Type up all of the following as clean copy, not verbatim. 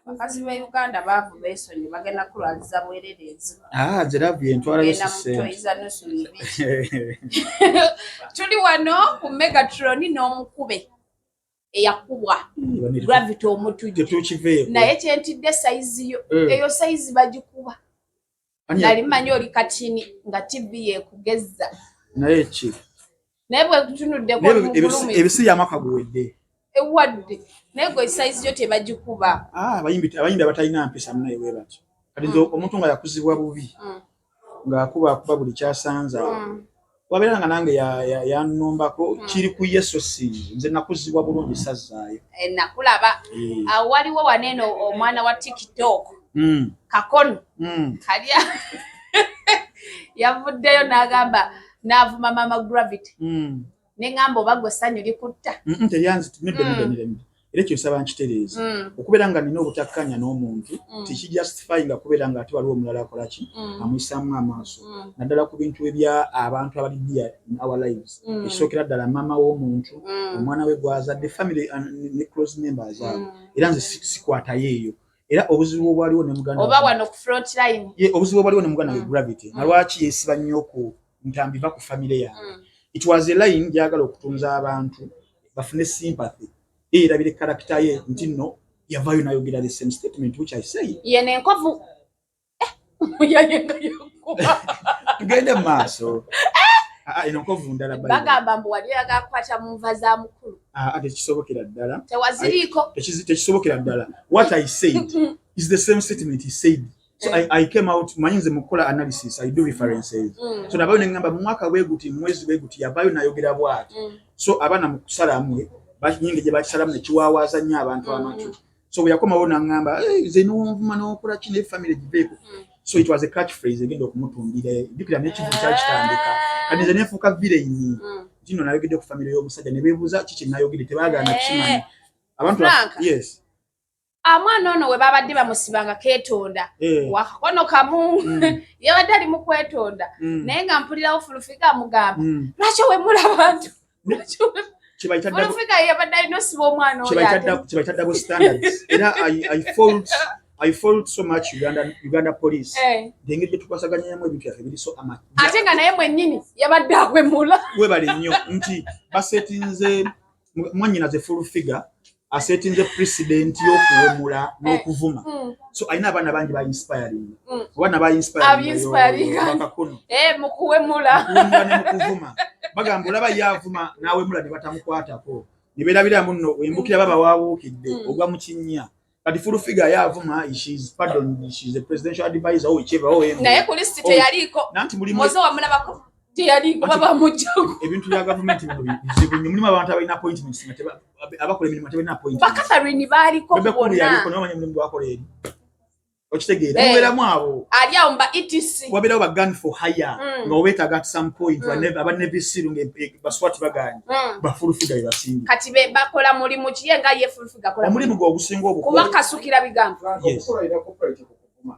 Bakazi be Uganda baavu, beesonyi, bagenda kulwaliza bwerereezi. Ah, nze love yentwalayo. Genda si ssente. Mutoyiza nusu bibiri. Tuli wano ku Megatron n'omukube eyakubwa Gravity Omutujju. Tetukiveeko. Naye kyentidde size yo. Eyo size bagikuba. Nali manyi oli katini nga TV yekugezza. Naye ki? Naye bwe tutunuddeko Naye mugulumivu. Ebisi yamaka guwedde. Ewadde, naye gwe size yo tebagikuba. Ah, abayimbi abatalina mpisa munaye bwe batyo. Kati nze omuntu nga yakuzibwa bubi, ng'akuba akuba buli kyasanze awo, wabeera nga nange yannumbako, kiri ku yeso, si nze nakuzibwa bulungi, sazzaayo. Eh, nakulaba. Awo waliwo waneeno omwana wa TikTok, Kakono. Kalya yavuddeyo n'agamba n'avuma Mama Gravity. Neŋŋamba oba gwe essanyu likutta. Teryanzi, nedda, nedda, nedda, nedda. Era ekyo nsaba nkitereeza. Okubeera nga nina obutakkanya n'omuntu tekijustifyinga kubeera nga ate waliwo omulala akola ki, amuyisaamu amaaso, naddala ku bintu ebya abantu abali dear in our lives. Ekisookera ddala maama w'omuntu, omwana we gwazadde, family and ne close members abo. Era nze sikwatayo eyo. Era obuzibu obwaliwo ne muganda oba wano ku front line. Ye obuzibu obwaliwo ne muganda we Gravity, nalwaki yeesiba nnyo ku Ntambi, va ku family yange. It was a line gyagala okutunza abantu bafune sympathy, ye yerabira character ye nti nno yavaayo n'ayogera the same statement which I say. Ye nenkovu yayenga yakuba. Tugende mu maaso. Ah, ah, eno nkovu ndala by the way. Bagamba mbu wali oyagala kukwata mu nva za mukulu. Ah, ah, tekisobokera ddala. Tewaziriiko. Tekisobokera ddala. What I said is the same statement he said. So I came out, manyi nze mu kukola analysis I do references. So navayo neŋŋamba mu mwaka bwe guti, mu mwezi bwe guti, yavaayo n'ayogera bw'ati. So abaana mu kusalamu nyingi gye bakisalamu ne kiwaawaaza nnyo abantu amatu. So bwe yakomawo n'aŋŋamba, "Eh, nze n'onvuma n'okola ki, ne family giveeko." So it was a catch phrase egenda okumutundira. Jjukira n'ekivu kyakitandika, kati nze nenfuuka villain nti nno nayogedde ku family y'omusajja, ne beebuuza ki kye nayogedde, tebaagaana kukimanyi abantu. Frank. Yes. Omwana ono we babadde bamusibanga keetonda wakakono kamu, yabadde ali mu kwetonda, naye nga mpulirawo Full Figure amugamba, "Lwaki owemula abantu?" Kye bayita Full Figure yabadde alina osiba omwana oyo kye bayita double standards. Era I fault so much Uganda Police, engeri gye tukwasaganyamu ebintu byaffe biri so ama Ate nga naye mwennyini yabadde awemula. Webale nnyo nti basetinze mwannyinaze Full Figure, asetinze precedent y'okuwemula n'okuvuma. So alina abaana bangi ba inspiring, abaana ba Abi-inspiring. Bakakono. Eh, mu kuwemula. Mukuwemula ne mukuvuma. Bagamba olaba ye avuma n'awemula ne batamukwatako, ne beerabira muno wembukira baba wabuukidde, ogwa mu kinnya. Kati Full Figure ye avuma, she's pardoned, she's a presidential advisor or whichever or Naye ku lisiti teyaliiko. Nanti mulimu Moze wamulabako? Teyaliiko, baba mujjaku. Ebintu bya gavumenti bino bizibu nnyo. Mulimu abantu abalina appointments nga abakola emirimu tebalina appointments. Bakatherine baaliko. Bebe Cool yaliko. Bonna. Naye omanyi omulimu gwakola eri, okitegeera? Eh. Mubeeramu abo. Ali awo mba etc. Wabeerawo ba gun for hire nga obeetaaga at some point, aba Navy SEAL nga baswati baganye, ba Full Figure be basinga. Kati be bakola mulimu ki? Ye nga ye Full Figure akola Omulimu gwe ogusinga kuba obukulu kasukira bigambo. Yes.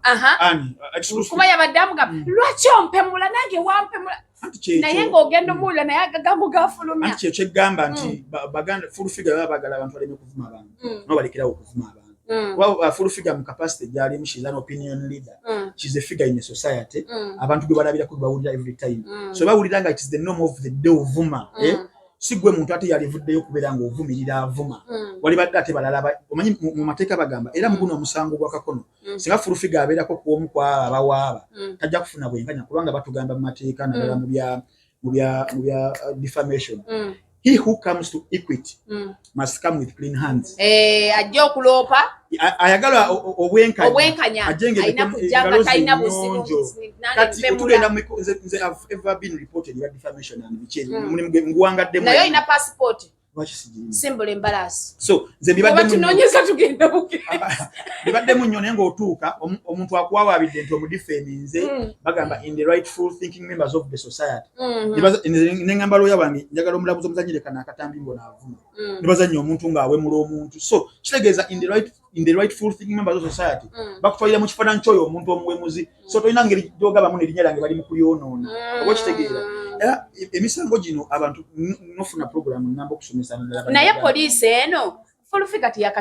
Aha. Ani exclusive. Kuba yabadde amugamba, "Lwaki ompemula? Nange wampemula." Anti kyekyo. Naye ng'ogenda omuwulira, naye agagambo gafulumya. Anti kyekyo eggamba nti baganda Full Figure baba baagala abantu baleme kuvuma abantu, nabo balekerawo okuvuma abantu. Kuba Full Figure mu capacity gyalimu, she's an opinion leader, she's a figure in a society, abantu gwe balabirako, gwe bawulira every time. So bawulira nga it is the norm of the day ovuma, eh? Si gwe muntu ate yalivuddeyo okubeera ng'ovumirira avuma. Walibadde ate balala omanyi mu mateeka bagamba, era mu guno omusango gwa Kakono, singa Full Figure abeerako ku omu kwabo abawaaba, tajja kufuna bwenkanya, kubanga batugamba mu mateeka, naddala mu bya defamation, he who comes to equity must come with clean hands. Eh, ajja okuloopa Ayagala obwenkanya obwenkanya ajje nga alina kujja nga engalo ze talina buzibu. nnyonjo. Nange Kati mpemula. tugenda nze I've ever been reported ya defamation and biki ebyo. Mulimu nguwangaddemu. Naye olina passport? Lwaki sigirina? Simbula embalaasi. So nze Oba mbibaddemu nnyo. tunoonyeza tugenda buge. Bibaddemu nnyo, naye ng'otuuka omuntu akuwawaabidde nti omudefeminze, bagamba in the rightful thinking members of the society. Nze neŋŋamba looya wange, njagala omulabuzi omuzanyire kano akatambi ng'onaavuma, ne bazannya omuntu ng'awemula omuntu. So kitegeeza in the rightful thinking members of society bakutwalira mu kifaananyi ky'oyo omuntu omuwemuzi. So tolina ngeri gyogabamu n'erinnya lyange bali mu kulyonoona, oba okitegeera? Era emisango gino abantu nofuna program namba okusomesa naddala Naye Bannayuganda. Poliisi eno, Full Figure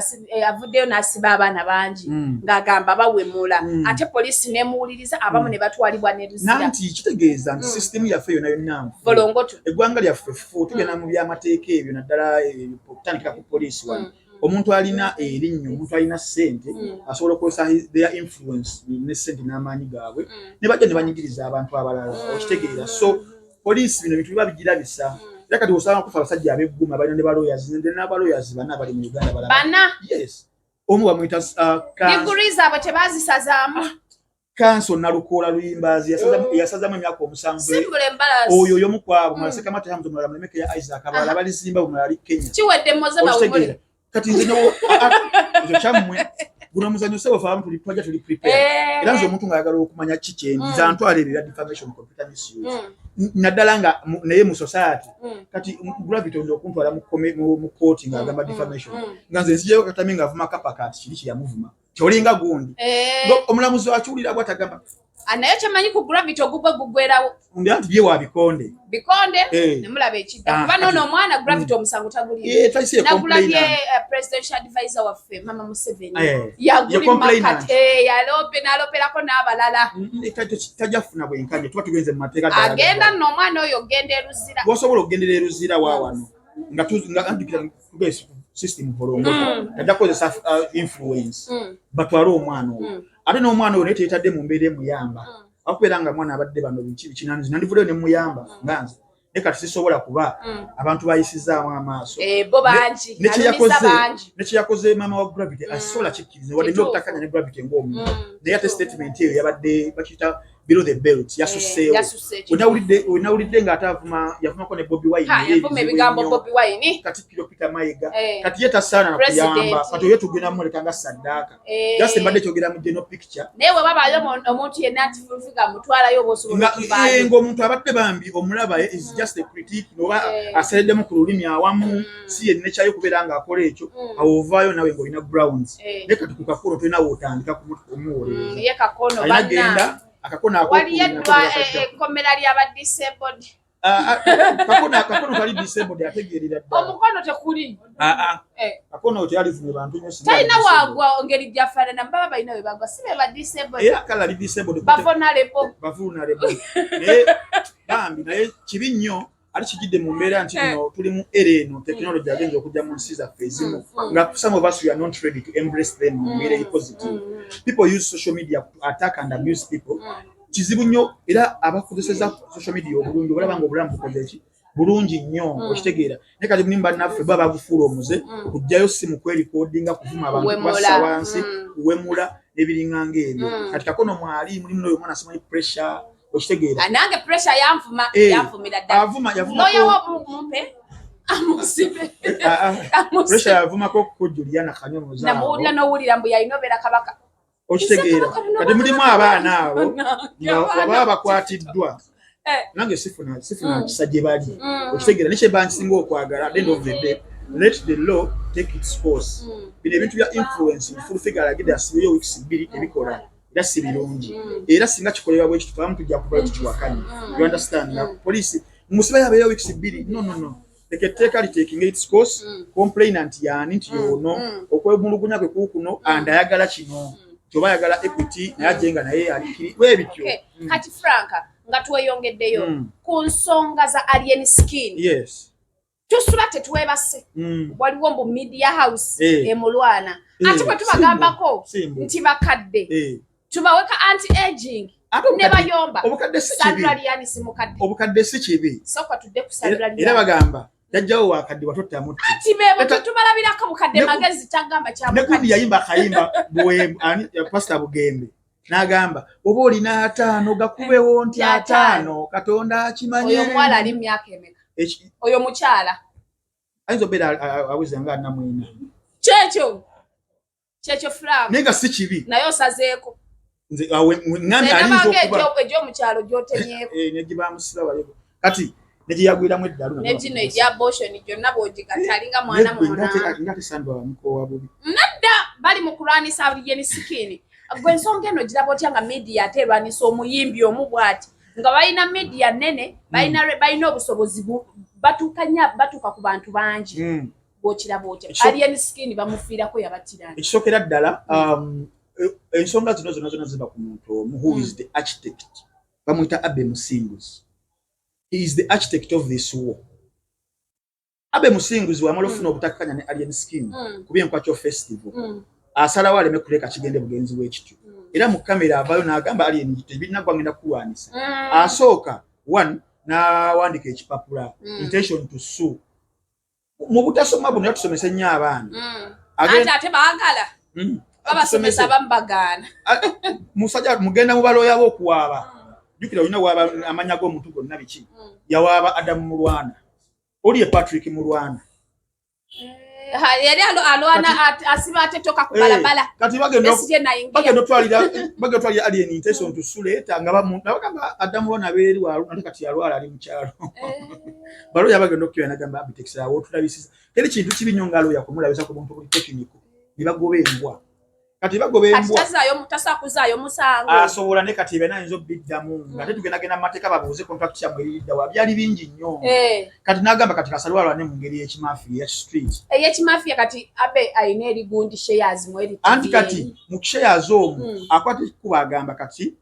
avuddeyo n'asiba abaana bangi ng'agamba bawemula, ate poliisi nemuwuliriza, abamu ne batwalibwa ne Luzira. Nanti kitegeeza nti sisitemu yaffe yonna yonna nfu. Volongoto. Eggwanga lyaffe ffu. Tugenda mu byamateeka ebyo, naddala okutandikira ku poliisi wano. Omuntu alina erinnyo, omuntu alina ssente, asobola okukozesa their influence ne ssente n'amaanyi gaabwe ne bajja ne banyigiriza abantu abalala, okitegeera? So poliisi bino bintu biba bigirabisa. Era kati osanga kufa abasajja ab'egguma balina ne balawyers, n'abalawyers bana bali mu Uganda balaba. Bana. Yes, omu bamuyita Diguri zaabwe tebazisazaamu. Kanso Nalukoola Luyimbazi, yasazamu emyaka 7. Simbula embalaasi. Oyo y'omu kwabo. Mulala Sekamate Hamza, omulala Mulemeke ya Isaac, abalala bali Zimbabwe, omulala ali Kenya. Kiwedde, moze bawumule. Okitegeera? Kati nze ekyo kyammwe, guno omuzannyo sebo faamu tuli twajja tuli prepare. Era nze omuntu ng'ayagala okumanya ki kyendi, nze antwala ebyo ebya defamation, computer misuse, naddala nga naye mu society. Kati Gravity oyinza okuntwala mu kooti ng'agamba defamation, nga nze nzijayo katami ng'avuma Kapaka nti kiri kyeyamuvuma kyolinga gundi. Omulamuzi akiwulira bw'atagamba. Ah, naye kyemanyi ku Gravity, ogugwe gugwerawo. Ndi anti bye wa bikonde. Bikonde. Eh. Nemulaba ekidda. Ah, kuba noono omwana Gravity omusango tagulimu. Eh, talisi ye Nagulabye complainant. Presidential advisor waffe Mama Museveni Eh, yaguli ye complainant. makati, eh, yalope n'aloperako n'abalala. Tajja kufuna bwenkanya, tuba tugenze mu mateeka ddala Agenda ddala. nno omwana oyo ogenda eruzira. Wasobola okugendera eruzira wa wano nga nga andukira tugese system volongoto, tajja kukozesa influence batwale omwana oyo. Ate n'omwana oyo naye teyetadde mu mbeera emuyamba, akubeera nga mwana abadde bano biki biki, nanzi nandivuddeyo ne muyamba nga nze, naye kati sisobola kuba abantu bayisizaamu amaaso. Eh, bo bangi Ne alumiza bangi. Ne kyeyakoze maama wa Gravity asobola kikkiriza wadde n'obutakanya ne Gravity ng'omuntu, naye ate statement eyo yabadde bakiyita below the belt, yasusseewo. Yasusse ekyo. Wenawulidde ng'ate avuma, yavumako ne Bobi Wine. Ha, era yavuma ebizibu ebigambo ennyo. Bobi Wine. Katikkiro Peter Mayiga. Eh. Kati ye tasaana na President. kuyamba. Kati oyo tugenda mumuleka nga saddaaka. Eh. Just mbadde kyogera mu general picture. Naye bwe babaayo omuntu yenna nti Full Figure mutwalayo oba osobola nga okuvaayo. Ng'omuntu abadde bambi omulaba is just a critique oba asereddemu ku lulimi awamu, si yenna ekyayo kubeera ng'akola ekyo, awo ovaayo nawe ng'olina grounds. Eh. Naye kati ku kakono tolina wootandika kumuwolereza. Ye kakono Alina banna. genda akakono. Waliyo eddwa ekkomera ly'aba disabled. Kakono kali disabled, ategeerera ddala. Omukono tekuli. Ah, ah. Eh. Kakono teyalivumye bantu nnyo singa Talina ali disabled. wagwa ngeri gyafaanana, baba balina we bagwa, si be ba disabled. Era kale ali disabled. Ba vulnerable. Ba vulnerable, naye bambi, naye kibi nnyo ate kijidde mu mbeera nti no tuli mu era eno technology agenza okujja mu nsi zaffe ezimu, nga some of us, we are not ready to embrace them mu mbeera eri positive. People use social media to attack and abuse people. Kizibu nnyo, era abakozeseza social media obulungi olaba nga obulamu bukoze ki bulungi nnyo, okitegeera? Naye kati mulimu bannaffe baba bagufuula omuze kujjayo simu kwerecordinga kuvuma abantu, Kuwemula. kubassa wansi, kuwemula n'ebiringanga ebyo. Kati kakono mwali mulimu n'oyo omwana simanyi Pressure, okitegeera? Ah, nange Pressure yanvuma. Eh, Yanvumira ddala. Avuma, yavumako. Lawyer wo mumpe amusibe. Ah, ah, Amusibe. Pressure yavumako ku Juliana Kanyomozi awo. Namuwulira n'owulira mbu yalina obeera kabaka. Okitegeera? Kabaka bino. Kati mulimu abaana abo nga Abaana. waba bakwatiddwa, Eh. nange sifuna kisa gye bali, okitegeera? Nekye nsinga okwagala, at the end of the day, let the law take its course. Bino ebintu bya influence, Full Figure alagidde asibeyo weeks 2, ebikola era si birungi. Era singa kikolebwa bwe kitu, abamu tujja kuvayo tukiwakanye. You understand? Nga poliisi musibayo abeeyo weeks 2, no, no, no, leka etteeka litakinga its course. Complainant yaani nti yono okwemulugunya kwe kuukuno and ayagala kino, kyoba ayagala equity, naye ajje nga naye alikiri bwebityo. Okay. Kati Franka, nga tweyongeddeyo ku nsonga za Alien Skin, tusula tetwebase. Waliwo mbu media house emulwana, ate bwe tubagambako Simbu. nti bakadde, tubaweka anti aging Ate ne bayomba. Obukadde si kibi. Sandra Liani si mukadde. Obukadde si kibi. Sooka tudde ku Sandra Era Liani. bagamba jajjawo wakadde watottamutti. Ati bebo tubalabirako bukadde, magezi tagamba kya Ne gundi mukadde. yayimba akayimba Buwembe, ani, Pasita Bugembe n'agamba oba olina 50 gakubewo nti 50 Katonda akimanye. Oyo omuwala ali mu myaka emeka? Oyo mukyala. Ayinza obeera aweza nga 44. Kyekyo kyekyo, Frank. Naye nga si kibi. Naye osazeeko. Nze awe ŋŋambye ayinza Nabanga okuba egy'omukyalo gy'otemyeko. Eh, negibamusiba baleko kati negiyagwiramu eddalu. Negino egya abortion gyonna bw'ogigatta alinga mwana 8. Nga tesandwa bamukoowa bubi. Nadda bali mu kulwanisa Alien Skin. Gwe ensonga eno giraba otya, nga media ate erwanisa omuyimbi omu bw'ati, nga balina media nene, balina obusobozi batuuka nnyo, batuuka ku bantu bangi? Gwokiraba otya? Alien Skin bamufiirako, yabatirani? Ekisookera ddala, ensonga zino zonna zonna ziva ku muntu omu who is the architect. Bamuyita Abe Musinguzi. He is the architect of this war. Abe Musinguzi wamala ofuna obutakkanya ne Alien Skin ku byenkwakyo festival, asalawo aleme kuleka kigende bugenzi bwekityo. Era mu kamera avaayo n'agamba Alien, "Tebirina gwa, ngenda kukulwanisa." Asooka one n'awandika ekipapula, intention to sue. Mu butasoma buno yatusomesa ennyo abaana. Ate baagala babasomesa, abamu bagaana. Musajja mugenda mu balooya b'okuwaaba, jjukira olina waaba amanya g'omuntu gonna biki. Yawaaba Adamu Mulwana, oli ye Patrick Mulwana. Yali alwana asiba ate toka ku balabala. Kati bagenda otwalira Alien intention to sue letter nga bagamba Adamu Mulwana abeera eri walu, ate kati yalwala, ali mukyalo. Balooya bagenda okukira nagamba Abitex, awo otulabisiza. Teri kintu kibi nnyo nga looya kumulabisa ku buntu buli technical ne bagoba embwa. Kati bagoba embwa. Tasakuzaayo musango. Asobola ne kati ebyo ayinza obiddamu nga te tugendagenda mu mateeka, babuuze contract yammwe eridda wa. Byali bingi nnyo. Kati n'agamba kati kasalwe alwane mu ngeri y'ekimafiya, eya street. Ey'ekimafiya. Kati Abe ayina erigundi shares mu eri. Anti kati mu shares omwo akwata ekikuba, agamba kati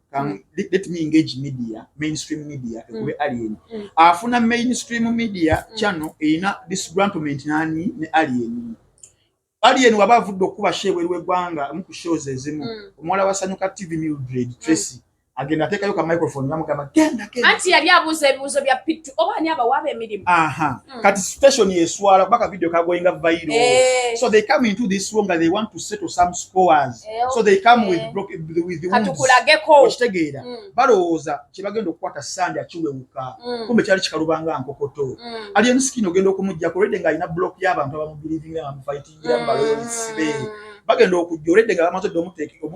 let me engage media, mainstream media ekube Alien. Afuna mainstream media channel erina disgruntlement nani ne Alien. Alien waba avudde okuba show ebweru w'eggwanga mu ku shows ezimu, omuwala wa Sanyuka TV, Mildred Tracy, agenda ateekayo ka microphone, bamugamba genda, genda. Anti yali abuuza ebibuuzo bya Pitu, oba ani abawaaba emirimu. Aha. Kati station yeswala kubaka video kagoinga viral. So they come into this room nga they want to settle some scores. So they come with broke, with the wounds. Katukulageko. Okitegeera? Balowooza kyebagenda okukwata sande akiwewuka. Kumbe kyali kikalubanga nkokoto. Alien Skin ogenda okumugjako already ng'alina block y'abantu abamubelievinga, bamufightingira mu baloyalists be. Bagenda okujja already nga bamaze dde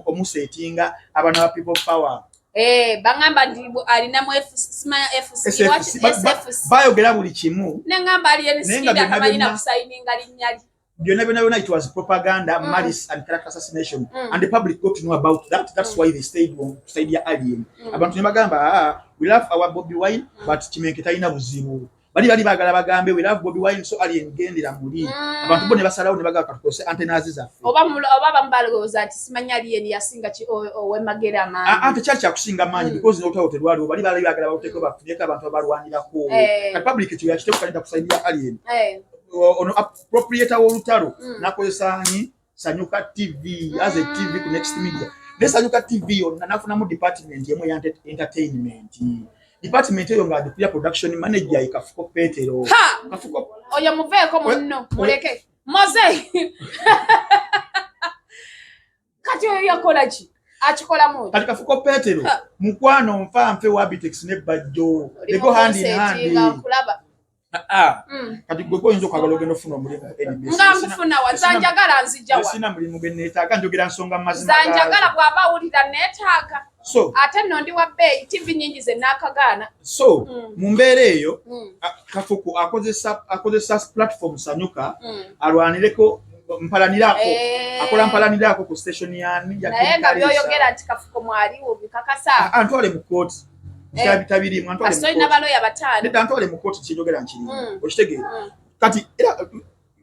omusetinga abaana ba People Power. Eh, baŋŋamba nti alinamu simanya FC. SFC. SFC. Bayogera buli kimu. Neŋŋamba Alien Naye nga Skin byonna akamanyi na byonna- kusayininga linnya lye. Byonna byonna byonna, it was propaganda, malice and character assassination. And the public got to know about that. That's why they stayed on side ya Alien. Abantu ne bagamba, "Ah, we love our Bobby Wine, but Kimenke talina buzibu." Bali baagala bagambe, "We love Bobby Wine, so Alien gendera muli." Abantu bo ne basalawo ne bagamba katukozese antennas zaffe. Oba abamu balowooza nti simanya Alien yasinga ow'emagera Ah, ah, amaanyi. Tekyali kyakusinga maanyi, because n'olutalo terwaliwo. Bali baali baagala baluteeko, bafuneko abantu abalwanirako. Kati public ekyo yakiteeko kanida ku side ya Alien. Ono proprietor w'olutalo n'akozesa ani? Sanyuka TV as a TV ku Next Media. Ne Sanyuka TV yonna n'afunamu department emu eya entertainment. Department eyo ng'agikulira production manager ye Kafuko Petero. Ha! Kafuko. Oyo muveeko munno, muleke moze. Kati oyo yakola ki? Akikolamu? Kati Kafuko Petero Ha. mukwano nfa nfe wa Abitex ne Bajjo. They go hand in hand. Nkulaba. Ah, kati gwe goyinza okwagala ogenda ofuna omulimu ku NBS. Nga nkufuna wa? Zanjagala nzija wa? Sina mulimu gwe neetaaga, njogera nsonga mu mazima Zanjagala gaazo. Bw'aba awulira neetaaga. So ate nno ndi wa bbeeyi, TV nyingi ze naakagaana. So mu mbeera eyo, Kafuku akozesa platform Sanyuka alwanireko mpalanirako. Akola mpalanirako ku station yani ya Naye nga King Kalisa. Byoyogera nti Kafuko mwaliwo bikakasa? Ah, antwale mu kooti. Bitabirimu, antwale mu Kasita olina kooti. baloya bataano. Nedda, antwale mu kooti, kinjogera nkirimu. Okitegeera? Kati era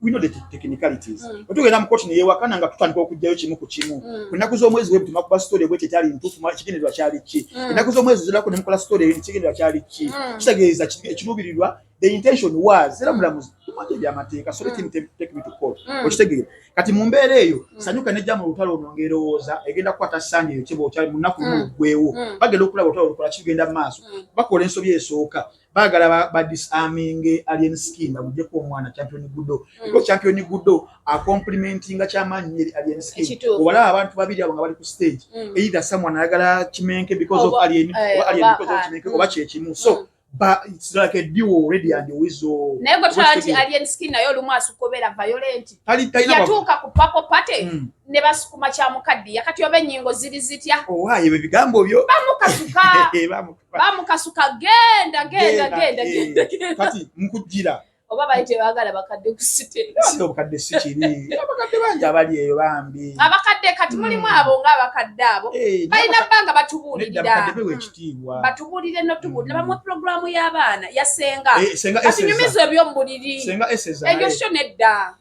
we know the technicalities. Bwe tugenda mu kooti neyewakana nga tutandika okuggyayo kimu ku kimu. Ku nnaku z'omwezi bwe buti story bwe tekyali ntuufu, ekigendererwa kyali ki? Ennaku z'omwezi zirako ne mukola story eyo, ekigendererwa kyali ki? Kitegeeza ekiruubirirwa, the intention was, era mulamuzi tumanyi ebyamateeka, so let him take me to court. Okitegeera? Kati mu mbeera eyo, Sanyuka nejja mu lutalo luno ng'erowooza egenda kukwata Sande eyo kyeba okyali mu nnaku lumu luggwewo. Bagenda okulaba olutalo lukola kigenda mu maaso. Bakola ensobi esooka, baagala ba disarming Alien Skin, bamugyeko omwana Champion Gudo, because Champion Gudo acomplimentinga kyamaanyi nnyo eri Alien Skin. Obalaba abantu babiri abo nga bali ku stage, either someone ayagala Kimenke because of Alien, oba Alien because of Kimenke, oba kyekimu. So but it's like a duo already and Weasel. Naye gwe tulaba nti Alien Skin naye olumu asukka obeera violent. Talina Yatuuka ku Papo Party ne basukuma kyamukaddiya. Kati oba ennyingo ziri zitya? Owaaye ebyo bigambo byo. Bamukasuka. Bamukuba. Bamukasuka, genda genda. Genda, Genda, genda, genda. Kati nkujira. Oba bali tebaagala bakadde ku stage. Ate obukadde si kiri, abakadde bangi abali eyo bambi. Abakadde kati mulimu abo ng'abakadde abo balina bbanga Nedda, batubuulirira. Abakadde bewa ekitiibwa. Batubuulire notubuulira. Bamuwe puroguramu y'abaana yasenga. Eh, senga Batunyumiza Eseza. ebyomubuliri. Senga Eseza Ebyo naye. sho nedda.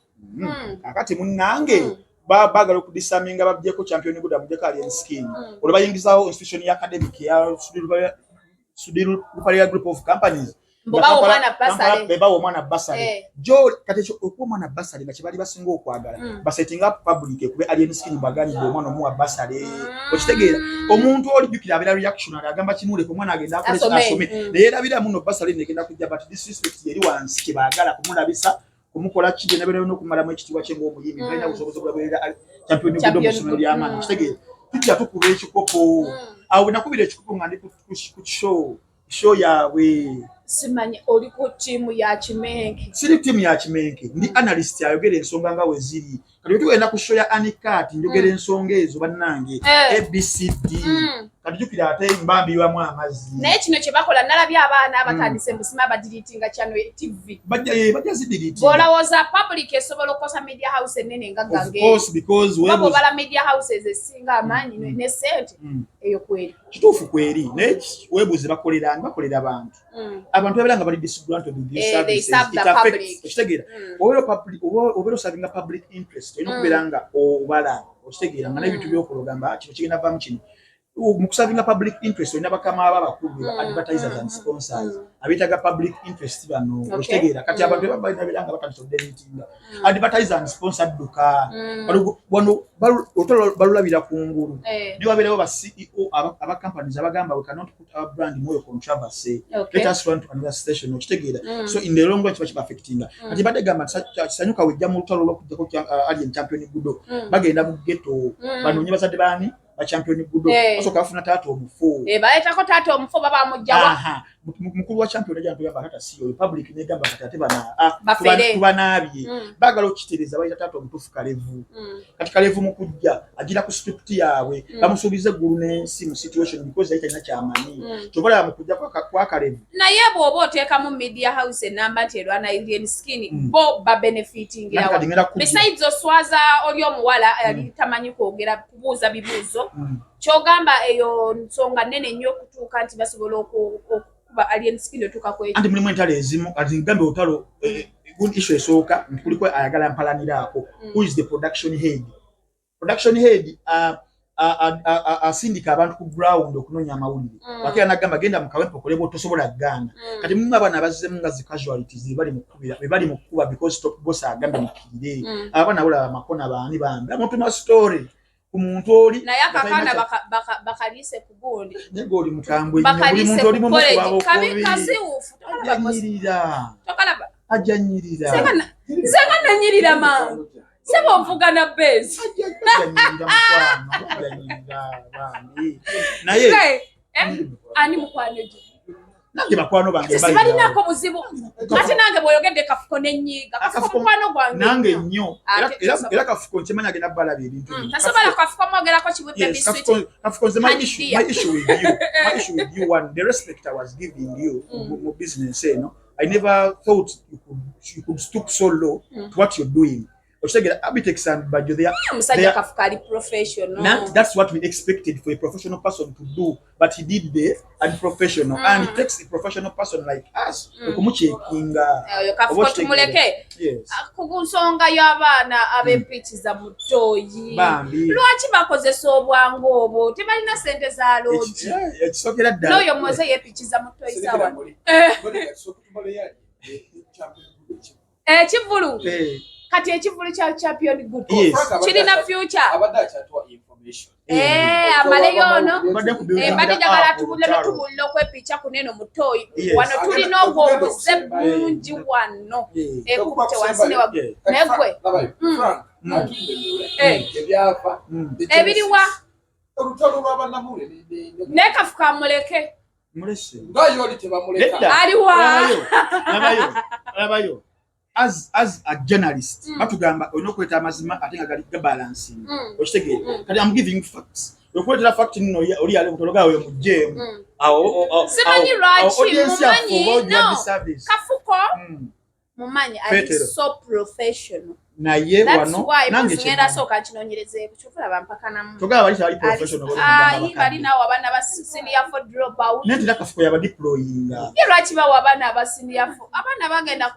Kakati munnange, baagala okudisarminga, babgyeko Champion Gudo, bamugyeko Alien Skin, olwo bayingizawo institution ya academic ya Sudhir Ruparelia Group of Companies. Bebawa omwana bursary. Jo kati ekyo okuwa omwana bursary nga kyebali basinga okwagala, basetting up public ekube Alien Skin, bwaganidde omwana omuwa bursary. Okitegeera? Omuntu olijjukira abeera reactionary, agamba kimuleka omwana agenda akole, asome, naye erabira muno bursary negenda kujja, but disrespect eri wansi. Kyebaagala kumulabisa, kumukola ki, byonna byonna okumalamu ekitiibwa kye ng'omuyimbi. Balina busobozi obulaberera Champion Gudo mu ssomero ly'amaanyi. Kitegeera, tujja tukuba ekikopo. Awo bwe nakubira ekikopo nga ndi ku show yaabwe. Simanyi oli ku ttiimu ya Kimenke? Siri ttiimu ya Kimenke, ndi analyst ayogera ensonga nga we ziri. Kati bwe tugenda ku show ya Anikat, njogera ensonga ezo bannange, ABCD. Kati jjukira ate mbambirwamu amazzi. Naye kino kye bakola, nalabye abaana abatandise mbusima badeletinga channel TV. Bajja zideletinga. Bw'olowooza public esobola okukosa media house ennene nga gange, bobala media houses esinga amaanyi ne sente, eyo kweri. Kituufu, kweri, naye weebuuze bakolera ani? Bakolera abantu. Abantu babeera nga bali disgruntled with these services. Okitegeera? Obeera oservinga public interest, olina okubeera nga obala, okitegeera, nga n'ebintu byokola ogamba kino kigenda vaamu kino. Mu kuservinga public interest olina bakama aba abakulu, advertisers and sponsors, abeetaga public interest bano. Okitegeera? Kati abantu balina nga batandise okudeletinga, advertiser and sponsor adduka. Wano olutalo balulabira ku ngulu. Naye wabeerawo ba CEO aba companies abagamba, "We cannot put our brand mu oyo controversy. Let us run to another station." Okitegeera? So in the long run kiba kiba affectinga. Kati badde gamba Kisanyuka wejja mu lutalo olwokujjako Alien Champion Gudo, bagenda mu ghetto, banoonye bazadde baani? Ba Champion Gudo. Basooka bafuna taata omufu. Baleetako taata omufu, baba mujjawa? Mukulu wa Champion ajja ntugamba taata si oyo. Public negamba kati ate bana tubanaabye. Baagala okukitereeza, bayita taata omutuufu Kalevu. Kati Kalevu mu kujja agira ku script yaabwe, bamusuubiza eggulu n'ensi mu situation because yali talina kyamanyi. Kyova olaba mu kujja kwa Kalevu. Naye bw'oba oteekamu media house enamba nti erwana Alien Skin, bo babenefitingirawa besides oswaza oli omuwala yali tamanyi kwogera, kubuuza bibuuzo? Kyogamba eyo nsonga nnene nnyo okutuuka nti basobola okukuba Alien Skin otuuka ku Anti mulimu entalo ezimu. Kati ngambe olutalo, good issue esooka nti kuliko ayagala mpalaniraako. Who is the production head? Production head asindika abantu ku ground okunoonya amawulire. Wakeera nagamba genda mu Kawempe okolebwa, tosobola kugaana. Kati mulimu abaana abazzemu nga zi casualties bebali mu kkuba because top boss agambye mukkirire. Abaana bolaba amakona baani bambi amutuma story ku muntu oli. Naye akakaana bakaliise ku gundi. Naye oli mukambwe nnyo, buli muntu oli mumukuba. Ajanyirira, ajanyirira. Nze nga nanyirira mangu, sebo nvuga na base. Ajanyirira mukwano, ajanyirira bambi, naye Ani mukwano gye? Nange bakwano bange. Sibalinako buzibu, ate nange bw'oyogedde Kafuko nenyiiga. Kafuko mukwano gwange. Nange nnyo. Era Kafuko nkimanyi agenda balaba ebintu. Tasobola Kafuko mwogerako kibi. Kafuko, nze my issue with you, one, the respect I was giving you mu business eno, I never thought you could stoop so low to what you're doing. Okitegeera? Abitex and Bajo, they are Omusajja Kafuka ali professional. Not, that's what we expected for a professional person to do, but he did the unprofessional, and it takes a professional person like us okumucheckinga. Oyo Kafuko tumuleke. Ku nsonga y'abaana ab'empikiza mu ttooyi, lwaki bakozesa obwangu obwo? Tebalina sente za loogi. Ekisookera ddala, n'oyo muweze yeepikiza mu ttooyi sawa ekivulu. Kati ekivulu kya Champion Good kirina future. Amaleyo ono mbadde njagala tubuleme, tubulire okwepica kuneno mutoyi. Wano tulina ogwo obuze bungi wano ekukute wansi ne waggulu, naye gwe ebiriwa naye Kafuka muleke. Aliwa? Labayo, as a journalist, batugamba olina okuleeta amazima ate nga gali gabalancing. Okitegeera? Kati am giving facts. Okuleetera fact nno oli yali mutologa oyo mugjeemu. Simanyi lwaki mumanyi no Kafuko mumanyi ali so professional. Naye wano nange ngenda sooka nkinoonyerezeeko, kyova laba mpakanamu. Togaba bali tebali professional. Ayi, bali naawe abaana ba senior four drop out. Naye tera Kafuko yaba deployinga. Ye lwaki bawa abaana aba senior four? Abaana bagenda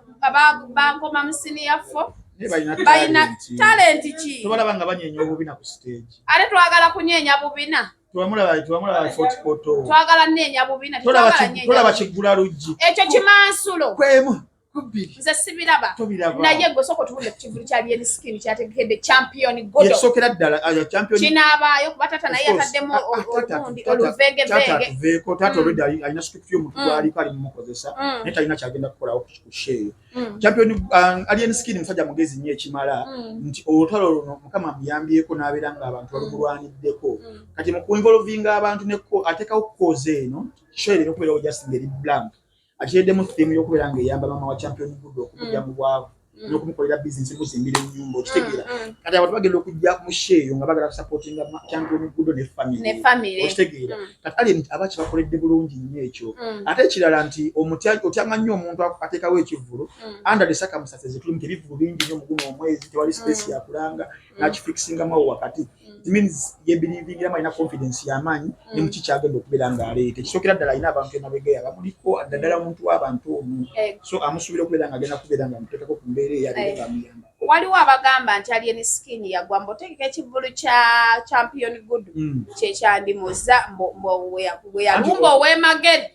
bankoma mu senior four. Balina talent ki? Tobalaba nga banyeenya obubina ku stage? Ate twagala kunyeenya bubina. Twamulaba Fort Portal. Twagala nneenya bubina. Tolaba kiggula luggi. Ekyo kimansulo. Kwemu kubiri. Nze sibiraba. Tobiraba. Naye gwe sooka otubuulire ku kivvulu kya Alien Skin kyategekedde Champion Godo. Yakisookera ddala Champion. Kinaabaayo kuba taata naye yataddemu olugundi oluvengevenge. Taata tuveeko, taata already alina script y'omuntu gw'aliko ali mumukozesa, naye talina kyagenda kukolawo ku show eyo. Champion Alien Skin musajja mugezi nnyo ekimala nti olutalo luno Mukama amuyambyeko n'abeera ng'abantu balumulwaniddeko. Kati mu kuinvolvinga abantu neko ateekawo cause eno, show ereme okubeerawo just ng'eri blank. Akiteeddemu theme y'okubeera ng'eyamba maama wa Champion Gudo okumujja mu bwavu n'okumukolera bizinesi, muzimbira ennyumba, okitegeera? Kati abantu bagenda okujja mu show eyo nga bagala kusupportinga Champion Gudo ne family, okitegeera? Kati Alien aba kibakoledde bulungi nnyo ekyo. Ate ekirala nti otyanga nnyo omuntu ateekawo ekivvulu under the circumstances tulimu, tebivvulu bingi nnyo mu guno omwezi, tewali space yakulanga, n'akifixingamu awo wakati. It means yebelievingiramu, alina confidence y'amaanyi ne muki kyagenda okubeera ng'aleeta. Ekisookera ddala, alina abantu emabega abamuliko, naddala omuntu w'abantu ono, so amusuubira okubeera ng'agenda kubeera nga amuteekako ku mbeera eyo abeere ng'amuyamba. Waliwo abagamba nti Alien Skin yagwa mbu otegeka ekivvulu kya Champion Gudo kyekyandimuza bwe yalumba ow'emagere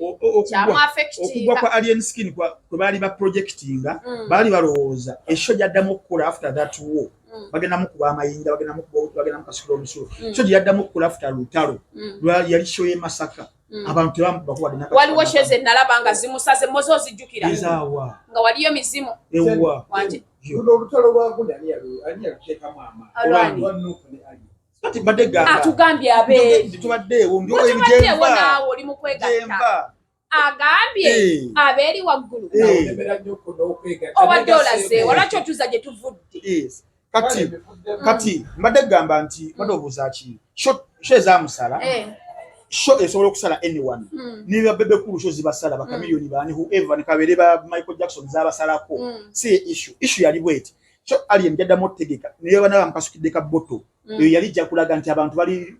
kyamu affectinga. Okugwa kwa Alien Skin kwe baali baprojectinga, baali balowooza e show gyaddamu okukola after that war bagenda mukuba amayinja, bagenda mukuba, bagenda mukasukira omusulo. Show gye yaddamu okukola after lutalo yali show y'e Masaka, abantu tebamukubakuwadde. Waliwo show ze nalaba nga zimusaze mozo, ozijjukira? Ezaawa? Nga waliyo mizimu. Ewa? Luno olutalo lwa gundi ani yaluteekamu amaanyi? Kati badde gamba atugambye abeeri tubaddeewo. Tubaddeewo, naawe oli mu kwegatta. Agambye abeeri waggulu obadde olazeewa, lwaki otuza gye tuvudde? Kati mbadde gamba nti badde obuuza ki show ezamusala. Show esobola okusala anyone, ne ba Bebe Cool show zibasala, bakamiliyoni baani, whoever, ne kabeere ba Michael Jackson zabasalako. Si issue. Issue yali bweti: show Alien jaddamu otegeka naye bana bamukasukidde ka bottle, eyo yali ijja kulaga nti abantu bali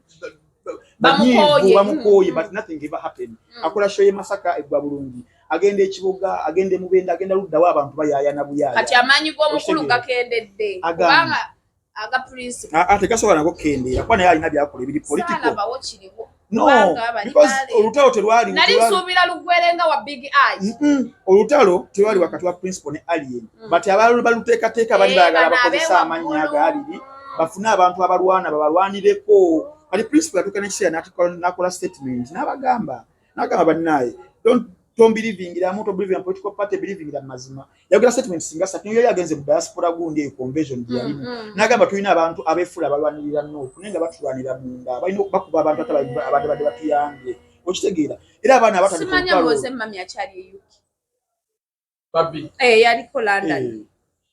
banyiivu, bamukooye, but nothing ever happened. Akola show ye Masaka, eggwa bulungi, agenda ekibuga, agenda emubenda, agenda luddawo, abantu bayaayana buyaaya. Kati amaanyi g'omukulu gakendedde kubanga aga principal Tegasobola nako kukendeera kuba naye alina byakola ebiri political. Saalabawo kiriwo. No, because olutalo terwali nali nsuubira lugwerenga wa Big Eye. Olutalo terwali wakati wa Principal ne Alien, but abalala baluteekateeka bali baagala bakozesa amannya ago abiri bafune abantu abalwana babalwanireko. Kati Principal yatuuka n'ekiseera n'akola statement n'abagamba, n'agamba, "Bannaaye, tombelievingiramu, tobelievingira political party, believingira mazima." Yagera statement singa satu niyo yagenze mu diaspora gundi eyo convention gye yalimu, n'agamba, "Tulina abantu abeefuula abalwanirira Nuupu naye nga batulwanira munda, balina bakuba abantu ate abadde badde batuyambye." Okitegeera? Era abaana abatandika Simanya Moze mami akyali e UK. Yaliko London,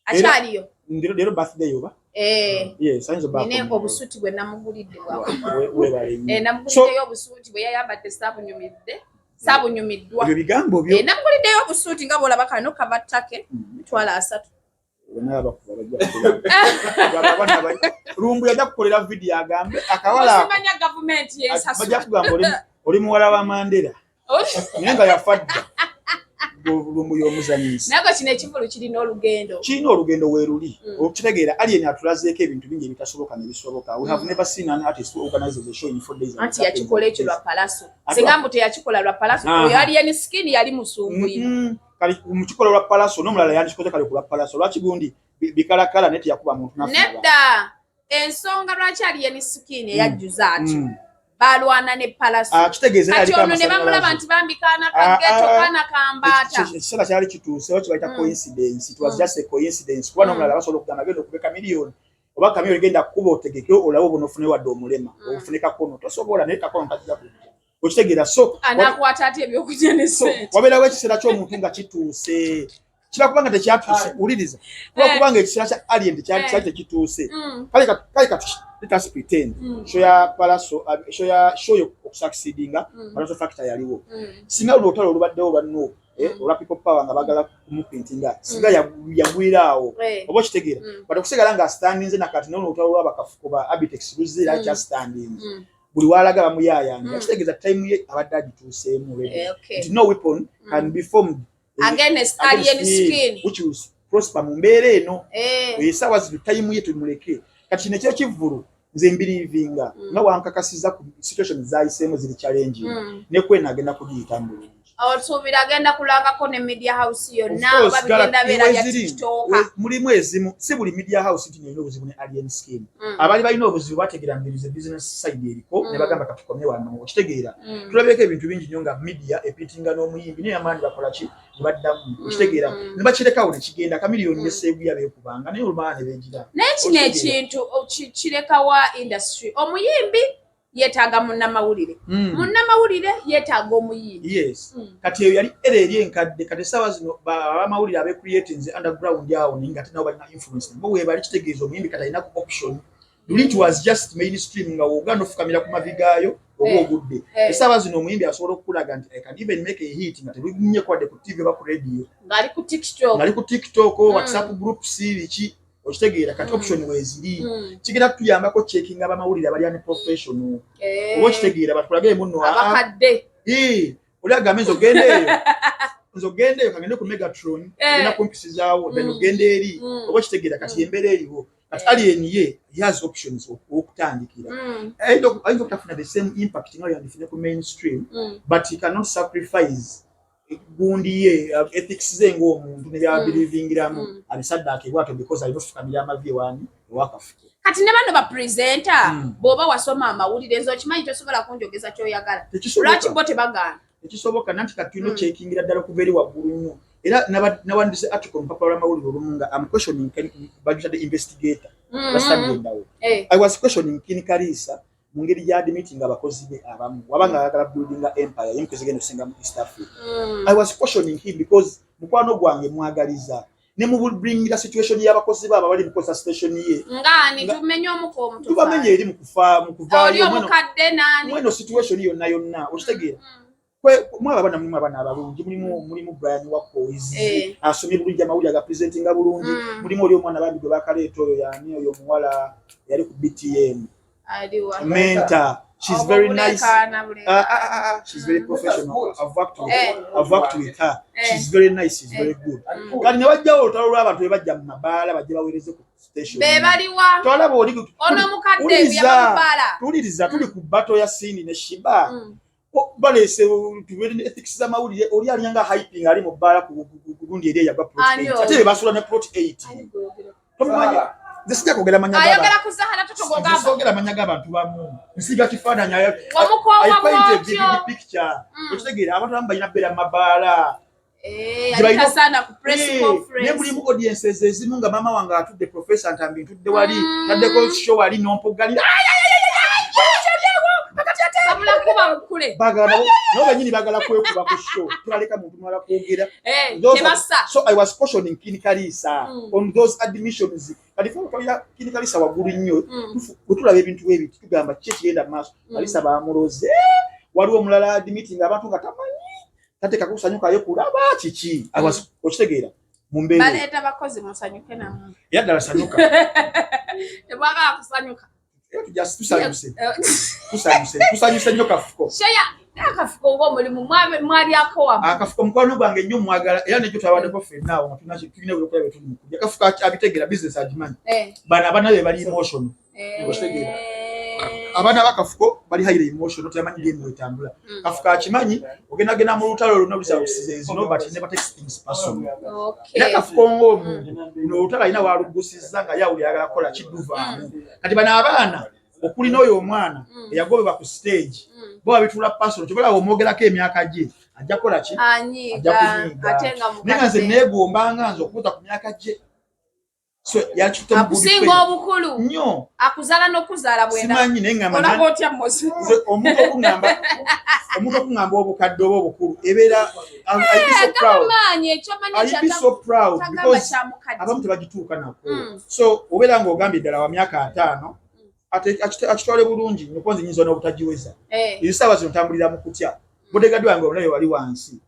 akyaliyo. Leero birthday oba? Yes, ayinza obba. Nina obusuuti bwe namugulidde. Namuguliddeyo obusuuti bwe yayambadde, saabunyumidde, saabunyumiddwa. Ebyo bigambo byo. Namuguliddeyo obusuuti nga bwolaba kano kava ttake, 300,000. Lumbu yajja kukolera vidiyo agambe akawala Osimanya gavumenti yensasula. Bajja kugamba oli muwala wa Mandela naye nga yafa dda. Lumbu y'omuzanyisi. Naye kino ekivulu kirina olugendo. Kirina olugendo weeruli. Okitegeera, Alien atulazeeko ebintu bingi ebitasoboka ne bisoboka. We have never seen an artist who organizes a show in 4 days. Anti yakikola ekyo lwa Palaso. Singa mbu teyakikola lwa Palaso, oyo Alien Skin yali musumbuyi. Kali mukikola lwa Palaso, n'omulala yandikikoze kale ku lwa Palaso. Lwaki gundi bikalakala naye teyakuba muntu n'afuna abantu? Nedda, ensonga lwaki Alien Skin eyajjuza atyo, balwana ne Palaso. Ah, kitegeeza Kati yaliko ono ne bamulaba amasannyalaze. nti bambi kaana kageto, kaana kambaata. Ekiseera kyali kituuse, oba kibayita coincidence. It was just a coincidence kuba n'omulala basobola okugamba genda okube kamiliyoni oba kamiliyoni genda kukuba otegeke olabe oba onofune wadde omulema, ofune kakono tosobola, naye kakono tajja kujja. Okitegeera? So Anakwata ate ebyokulya ne so sente? Wabeerawo ekiseera ky'omuntu nga kituuse, kiba kubanga tekyatuuse. Wuliriza, kuba kubanga ekiseera kya Alien kyali tekituuse. Kale kati let us pretend show ya Palaso, show ya show yo okusucceedinga, Palaso factor yaliwo. Singa luno olutalo olubaddewo lwa Nup, olwa People Power nga bagala kumuprintinga, singa yagwira awo, oba okitegeera? But okusigala nga standinze nakati nono olutalo lwabakafuko ba Abitex luzze era kyastandinze, buli walaga bamuyayanja, kitegeeza time ye abadde agituuseemu already. Nti no weapon can be formed against Alien against him, Skin which will prosper mu mbeera eno. Esaawa zino time ye tumuleke. Kati kino ekyekivvulu nze mbelievinga nga wankakasiza ku situation zayiseemu ziri challenging, ne kwena agenda kugiyitamu bulungi. Osuubira agenda kulangako ne media house yonna oba bigenda beera bya TikTok? Mulimu ezimu, si buli media house nti erina obuzibu ne Alien Skin. Abaali balina obuzibu bategeera mbirize business side eriko ne bagamba katukomye wano, okitegeera? Tulabyeko ebintu bingi nnyo nga media epitinga n'omuyimbi, naye amaanyi bakola ki ne baddamu, okitegeera? Ne bakirekawo ne kigenda. Chameleone ne Seguya beekubanga, naye olumala ne beegira. Naye kino ekintu kirekawa industry? Omuyimbi yeetaaga munnamawulire, munnamawulire yeetaaga omuyimbi. Yes. Kati eyo yali era eri enkadde. Kati essaawa zino abamawulire abecreatinze underground awo, naye nga ate nabo balina influence, nabo weebali. Kitegeeza omuyimbi kati alina ku option. Luli it was just mainstream, nga wogaana ofukamira ku mavi gaayo oba ogudde. Essaawa zino omuyimbi asobola okukulaga nti I can even make a hit nga telunnye kwadde ku TV oba ku radio. Ng'ali ku TikTok. Ng'ali ku TikTok, WhatsApp groups, biki, okitegeera? Kati option weeziri. Kigenda kutuyambako checkinga abamawulire abali unprofessional, oba okitegeera, batulage muno. Abakadde. Oli agambe nze ogenda eyo, nze ogenda eyo, kagende ku Megatron, ogenda kumpisizaawo, then ogenda eri, oba okitegeera? Kati embeera eriwo kati, Alien ye he has options okutandikira. Ayinza obutafuna the same impact nga yandifune ku mainstream, but he cannot sacrifice gundi ye, ethics ze ng'omuntu ne byabelievingiramu, abisaddaaka ebwato because alina ofukamira amavi ewani ewakafuko. Kati ne bano bapresenter, bw'oba wasoma amawulire, nze okimanyi tosobola kunjogeza kyoyagala. Lwaki bo tebagaana? Tekisoboka. Nanti kati tulina okyekingira ddala okuva eri waggulu nnyo. Era nawandise article mu lupapula lw'amawulire olumu nga am questioning, bagitadde investigator basagendawo. I was questioning Kin Kariisa mu ngeri gy'admitting abakozi be abamu, wabanga ayagala building empire yemukozi genda osinga mu East Africa. I was questioning him because mukwano gwange mwagaliza ne mubringira situation y'abakozi baabo abali mukozesa station ye. Ngani tumenye omuko omuto? Tubamenye eri mu kufa mu oli kuvaayo omukadde nani? Mweno situation yonna yonna, okitegeera? Mwaba abaana, mulimu abaana abalungi, mulimu Brian Wakoiz, asomye bulungi amawulire, agapresentinga bulungi. Mulimu oli omwana bambi gwe bakaleeta, oyo yani oyo omuwala yali ku BTM. Aliwa? Mentor, she's Obwo very nice. bulekaana, bulekaana. Ah, ah, ah, ah, she's very professional. I've worked with her. She's very nice, she's very good. Kati ne wajjawo olutalo lw'abantu be bajja mu mabaala bajje baweereze ku station. Be baliwa? Twalaba oli ono omukadde Wuliriza. yabamubaala. Tuwuliriza, tuli ku battle ya Cindy ne Sheebah. Baleese tubeere ne ethics z'amawulire. Oli alyanga hyping ali mu bbaala ku gundi eri eyagwa plot Ani 8. oyo? Ate be basula ne plot 8. Tomumanyi? Nze sijja kwogera mannya Ayogera g'abantu. ku Zahara. Nze Totogogamba. soogera mannya g'abantu bamu, nsiga kifaananyi. Wamukoowa I paint a bw'otyo. vivid picture. Okitegeera, abantu abamu balina bbeera mu mabaala. Eh, Gye balina- alitasaana ku press conference. Naye mulimu audiences ezimu nga maama wange atudde, Professor Ntambi, ntudde wali, taddeko show wali nompogalira. Babula kuba mukule. Bagala nabo bennyini bagala kwekuba ku show, tebaleka muntu mulala kwogera. Tebassa. So I was cautioning Kin Kariisa on those admissions. Kati fe twalira Kin Kariisa waggulu nnyo. Bwe tulaba ebintu ebiti tugamba ki ekigenda mu maaso? Kariisa bamuloze. Waliwo omulala admitting abantu nga tamanyi, tateeka kusanyukayo kulaba kiki. Okitegeera, mu mbeera eyo. Baleeta bakozi musanyuke namwe. Era ddala sanyuka. Tebwagala kusanyuka. Era tusanyuse, tusanyuse, tusanyuse nnyo Kafuko. Sheya akafuko ng'omulimu mwalyako wamu. Akafuko mukwano gwange nnyo, mwagala, era nekyo twabaddeko ffenna awo nga tulina ebyokulya bye tuli mu kulya. Kafuko abitegeera, business agimanyi. Bano abaana be bali emotional. Okitegeera? Abaana bakafuko bali highly emotional, tebamanyi game wetambula. Kafuko akimanyi, ogendagenda mu lutalo lwonna lusalusiza ezino, but he never takes things personal. Era Kafuko ng'omuntu luno olutalo alina walugusizza nga yawuli ayagala kukola kidduvaamu. Kati bano abaana okuli n'oyo omwana eyagobebwa ku stage, bo babituula personal. Kyobalaba omwogerako emyaka gye, ajja kukola ki? Anyiiga. Ajja kunyiiga. Ate nga Naye nga nze mukadde. neegombanga nze okubuuza ku myaka gye, so yakitutte mu good Akusinga faith. obukulu. Nnyo. Akuzaala n'okuzaala bwenda. Simanyi, naye ngamba Olaba otya Mozi? Nze omuntu okuŋŋamba obukadde oba obukulu ebeera I'd be so proud. Maanyi ekyomanyi. I'd be so proud Tagamba because kyamukadde. abamu tebagituuka nako. So obeera ng'ogambye ddala wa myaka 50, ate akitwale bulungi nnyo, kuba nze nyinza n'obutagiweza. Essaawa zino ntambulira mu kutya. Bodyguard wange omulabe wali wansi.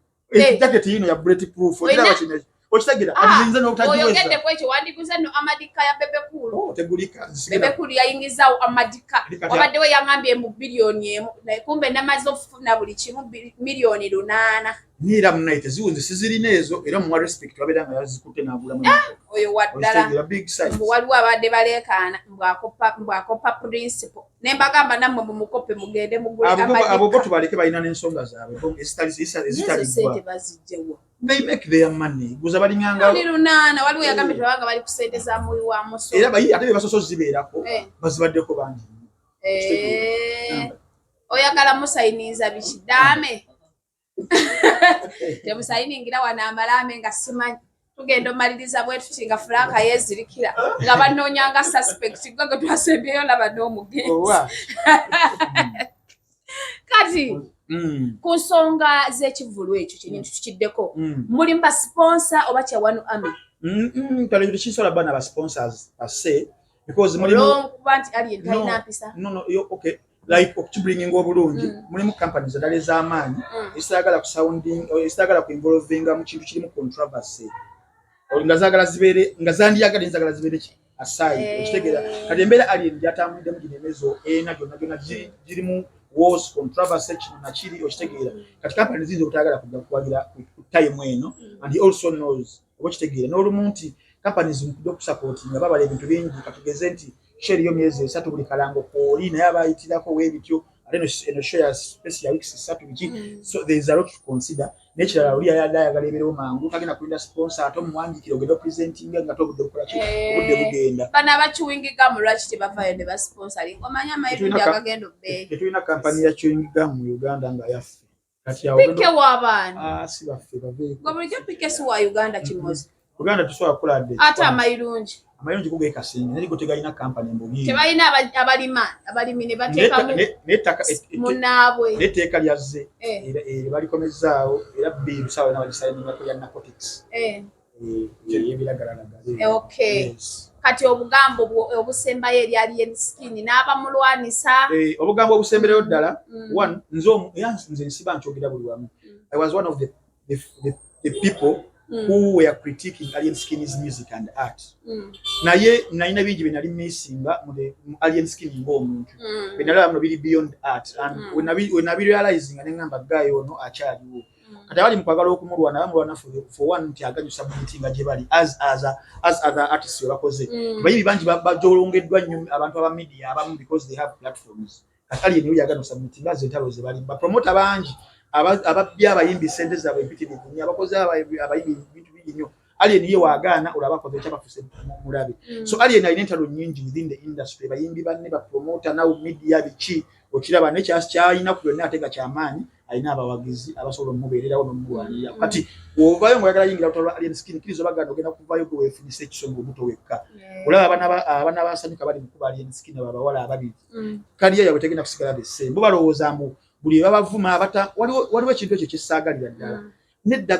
Jaketi yino ya bullet proof, ogiraba? Kino Okitegeera? Kati nze n'obutagiweza. Oyogedde ku ekyo, wandiguze nno amadika ya Bebe Cool. Oh, tegulika. Bebe Cool yayingizaawo amadika. Wabaddewo yaŋambye mu 1 billion, naye kumbe namaze okufuna buli kimu 8 million. Niira munaye teziwunze, sizirina ezo, era muwa respect, wabeera nga yazikutte n'agulamu. Oyo waddala. Okitegeera? Big size. Mbu waliwo abadde baleekaana mbwakopa Principal, ne mbagamba nammwe mumukope mugende mugule Abo bo amadika. Tubaleke, balina n'ensonga zaabwe bo Nezo ezitaliggwa. Sente bazijjewa? They make their money, guza balinganga. 8 million. Waliwo yagambye tebabanga bali ku sente za muwi wa musolo. Era bayi ate be basoose zibeerako, bazibaddeko bangi. Oyagala musayiniza biki? Ddaame temusayiningira wano amalaame nga simanyi tugenda omaliriza bwe tuti nga Franka yeezirikira nga banoonyanga suspect gwe gwe twasembyeyo laba n'omugenzi. Owa. Kati ku nsonga z'ekivvulu ekyo kyenyini tukiddeko, mulimu ba sponsor oba kya One Army? Kale tekisobola bba na ba sponsors per se because mulimu Olwokuba nti Alien talina mpisa? No, yo, okay, like okukibringinga obulungi, mulimu companies endala ez'amaanyi ezitayagala ku sounding, ezitayagala ku involvinga mu kintu kirimu controversy, nga zaagala zibeere, nga zandiyagala nzagala zibeere ki aside. Okitegeera? Kati embeera Alien gyatambuliddemu gino emezo ena gyonna gyonna girimu wars, controversy, kino nakiri, okitegeera? Kati company ziyinza obutayagala kujja kuwagira ku time eno, and he also knows, oba okitegeera, n'olumu nti companies mukujja okusupportinga babala ebintu bingi. Katugeze nti show eriyo myezi 3, buli kalango kwoli, naye abayitirako weebityo, ate eno show ya space ya weeks 3 biki. So there is a lot to consider. N'ekirala, oli yayadde ayagala ebeerewo mangu, tagenda kulinda sponsor, ate omuwandiikire ogenda opresentinga nga ate obudde bukola ki? Obudde bugenda. Bano aba chewing gum lwaki tebavaayo ne basponsoring? Omanyi amayirungi agagenda obbeeyi. Tetulina kampani ya chewing gum mu Uganda nga yaffe. Kati awo PK w'abaana. Ah, si baffe, baveeko. Gwe bulijjo PK si wa Uganda kimozi? Uganda tusobola kukola dde. Ate amayirungi? Amayirungi go gekasinga, naye go tegalina kampani mbubi. Tebalina abalima abalimi ne bateekamu munnaabwe? N'etteeka lyazze era balikomezaawo, era bill saawa yonna bagisayiningako ya narcotics, ey'ebiragalalagala. Okay. Kati obugambo obusembayo eri Alien Skin n'abamulwanisa? Obugambo obusembereyo ddala, one, nze era nze nsiba nkyogera buli wamu, I was one of the people who were critiquing Alien Skin's music and art, naye nalina bingi bye nali missinga mu Alien Skin ng'omuntu, bye nalaba muno biri beyond art, and when nabirealizinga ne ngamba guy ono akyaliwo. Kati abali mu kwagala okumulwana bamulwana for one nti aganyusa submittinga gye bali as other artists bwe bakoze. Bayimbi bangi bajolongeddwa nnyo abantu aba media abamu because they have platforms. Kati Alien oyo yagana osubmittinga, ze entalo ze bali bapromota bangi ababbye abayimbi sente zaabwe empitirivu nnyo, abakoze abayimbi ebintu bingi nnyo. Alien ye waagaana olwo abakoze ekyabafuse mulabe. So Alien alina entalo nnyingi within the industry, bayimbi banne, bapromota naw media biki, okiraba? Naye kyalina ku byonna ate nga kyamaanyi, alina abawagizi abasobola omubeererawo n'omulwanirira. Kati wovayo ngaoyagala yingira lutalo lwa Alien Skin, kkiriza obaganda ogenda kuvayo gwe weefunyisa ekisomo obuto wekka. Olaba abaana basanyuka bali mukuba Alien Skin, abo abawala ababiri, career yabwe tegenda kusigala the same. Bo balowooza mbu buli babavuma abata waliwo ekintu ekyo kyesaagalira ddala. Nedda,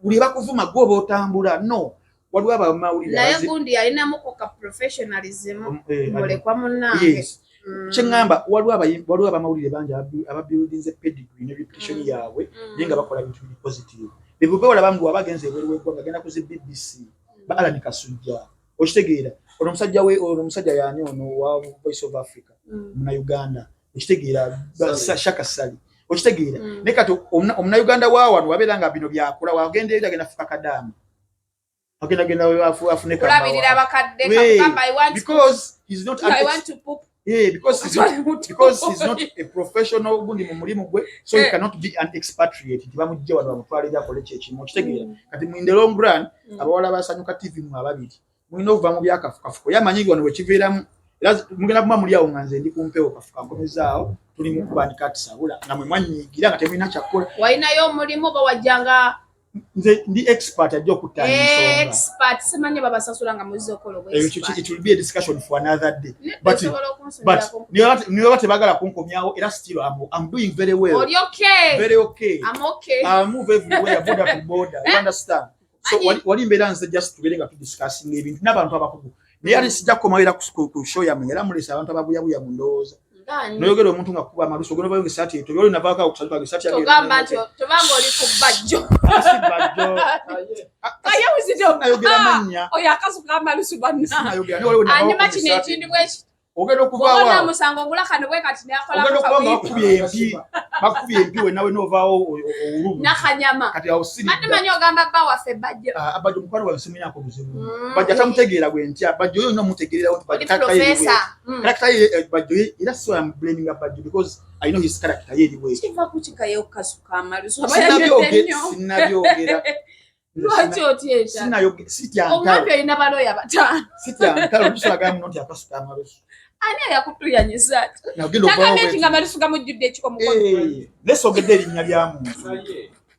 buli bakuvuma gwe oba otambula no waliwo abamawulire. Naye gundi yalinamuko ka professionalism, mulekwa munnange. Yes. Kyeŋŋamba, waliwo abamawulire bangi ababuildinze pedigree ne reputation yaabwe, naye nga bakola bintu biri positive. Bebube olaba mbu aba agenze ebweru w'eggwanga, agenda ku zi BBC, ba Alan Kasujja, okitegeera? Ono omusajja we, ono omusajja yaani ono wa Voice of Africa, Munnayuganda, okitegeera? Shaka Ssali, okitegeera? Naye kati Omunnayuganda wa wano wabeera nga bino byakola, wagenda eri agenda fuka kadaama, agenda genda afune kulabirira abakadde, kakugamba, "I want because he's not I want to poop." Yeah, because he's not a professional gundi mu mulimu gwe, so he cannot be an expatriate nti bamugje wano bamutwale eri akole kyekimu, okitegeera? Kati mu in the long run, abawala basanyuka TV mu ababiri mulina okuva mu byakafukafuko yamanyi wano bwekiviiramu, era mugenda kuma muli awo nga nze ndi ku mpewo kafuka nkomezaawo, tuli mu kubanika tisabula nga mwe mwanyiigira nga temulina kyakkola. Walinayo omulimu oba wajjanga? Nze ndi expert ajja okuttaanya ensonga. Expert, simanyi babasasula nga muzze okola Ekyo it will be a discussion for another day, but niwe baba tebaagala kunkomyawo, era still I'm doing very well. Oli okay? Very okay. I'm okay. I move everywhere, border to border, you understand? So wali mbeera nze just tubeere nga tudiscussinga ebintu n'abantu abakugu, naye ate sijja kukomawo era ku show yammwe era mulesa abantu ababuyabuya mu ndowooza. Noyogera omuntu nga kuba amalusu, ogenda ovayo ng'essaati etobye, oli navaako awo kusatu essaati yange. Togamba nti tobanga oli ku Bajjo. Si Bajjo. Kaye wizito. Nayogera mannya. Oyo akasuka amalusu banna. Sinayogera, naye waliwo navaako Anyuma kino ng'essaati ekintu bweki. Ogenda okuvaawo Bw'obona awo. Omusango ogula kano bwe kati n'akolako Ogenda okuba nga kawiipi. bakubye empi wenna wenna ovaawo owulubu. Nakanyama. Kati awo Ate siridda. manyi ogamba bba waffe Bajjo. Ah, Bajjo mukwano gwange, simunyako buzibu. Bajjo atamutegeera gwe ntya. Bajjo oyo olina omutegeererawo nti Bajjo Oli character ye eri professor. bweti. Character ye, Bajjo ye era so I'm blaming Bajjo because I know his character ye eri bweti. Kiva ku kikaye okukasuka amalusu. Aba yanywedde nnyo. Sinnabyogera. Lwaki otya ekya? Sitya ntalo. Omwami olina balooya bataano. Sitya ntalo, tusalaga muno nti akasuka amalusu. Ani ayakutuyanyiza ati? Nagenda okuvaawo Nagambye nti bweti. nga amalusu gamujjudde ekikomukono. Eh, nesogedde erinnya lya muntu. Naye.